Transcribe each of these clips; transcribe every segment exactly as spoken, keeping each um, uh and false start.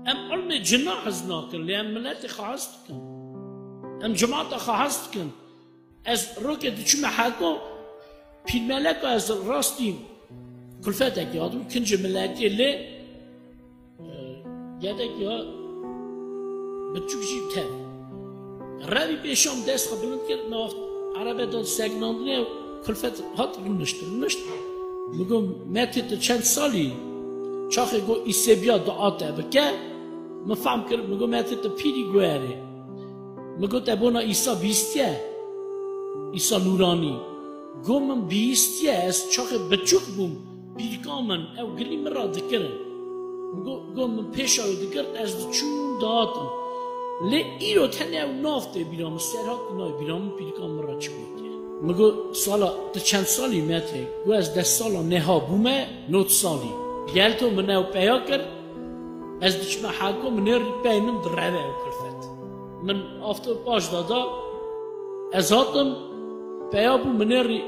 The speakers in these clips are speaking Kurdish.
Em ilmê cina hez nakin, lê em miletê xwe hez dikin. Em cemaata xwe hez dikin. Ez rokê diçime heko, pîrmeleka ez rastî kulfetekî hatim, kincê milekê lê, e, gedek ya biçûk jî tev. Revî pêşam dest xwe bilind kir, me aft erebe da sekinandinê, kulfet hat rûnişt, rûnişt. Mi got, "Metê, tu çend salî?" Çaxê got, "Îsebiya dua te bike." Min fehm kir, mi got, "Metê, tu pîrî?" Got, "Erê." Mi got, "Te bona Îsa bihîstiye?" Îsa Nûranî. Got, "Min bihîstiye, ez çaxê biçûk bûm, pîrika min ew gilî min ra dikirin." Mi got, got, "Min pêşa wê digirt, ez diçûm dihatim. Lê îro tenê ew nav tê bîra min, Serhat nayê bîra min, pîrika min ra çi gotiye." Mi got, "Sala, tu çend salî, Metê?" Got, "Ez deh sala niha bûme, nod salî. Gel to min ew peya kir, ez diçime heko, min ê rî pey min direve ew kulfet." Min afto paş da da, ez hatim, peya bû, min ê rî,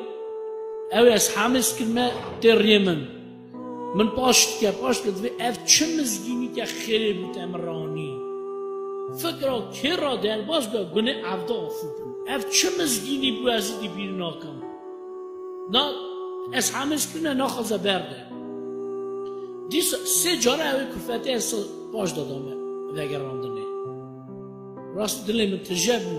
ew ez hemêz kirme tê riyê min. Min paş dike, paş dike, divê ev çi mizgînîke xêrê bû te min ranî. Fikra kê ra derbas be, gune evda afû bû. Ev çi mizgînî bû, ez îdî bîr nakim. Na, ez hemêz kirine naxwaze berde. Dîsa sê cara ew ê kulfetê ez paş da da me vegerandinê. Rast dilê min tije bû.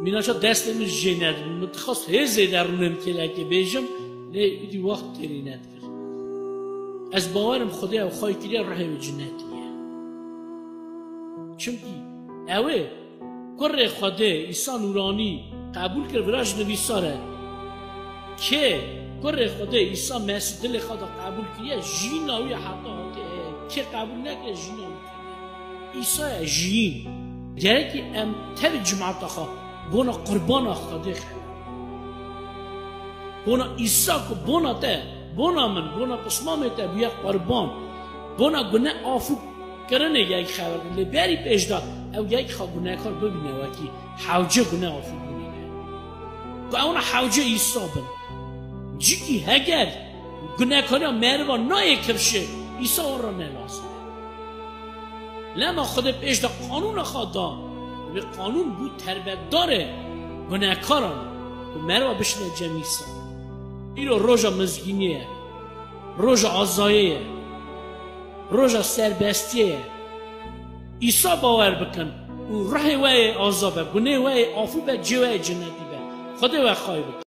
Mînaça destê min jê nedibû. Min dixwest hê zêde rûnê min kêlekê bêjim, lê îdî wext têrî nedikir. Ez bawerim Xwedê ew xway kiriye, ruhê wê cinetî ye. Çimkî ew ê kurê Xwedê, Îsa Nûranî qebûl kir, vira ji nivîsar e. Kê kurê Xwedê Îsa Mesîh dilê xwe de qebûl kiriye, jiyîna wî heta hatê heye. Kê qebûl nekiriye, jiyîna wî kiriye. Îsa ye jiyîn. Gerekî em tevî cimata xwe bona qurbana Xwedê xewe. Bona Îsa ku bona te, bona min, bona pismamê te bûye qurban. Bona gune afû kirinê yek xeber. Lê berî pêş de ew yek xwe gunekar bibîne wekî hewce gune afû bûnê. Ku ewna hewce Îsa bin. Cikî heger gunekariya meriva nayê kifşê, Îsa wan re ne lazim e. Lema Xwedê pêş de qanûna xwe da. Vê qanûn bû terbetdarê gunekaran ku meriva bişine cem Îsa. Îro roja mizgîniyê ye. Roja azayê ye. Roja serbestiyê ye. Îsa bawer bikin û ruhê we yê aza be, gunê we yê afû be, cê we yê cenetî be. Xwedê we xay bikin.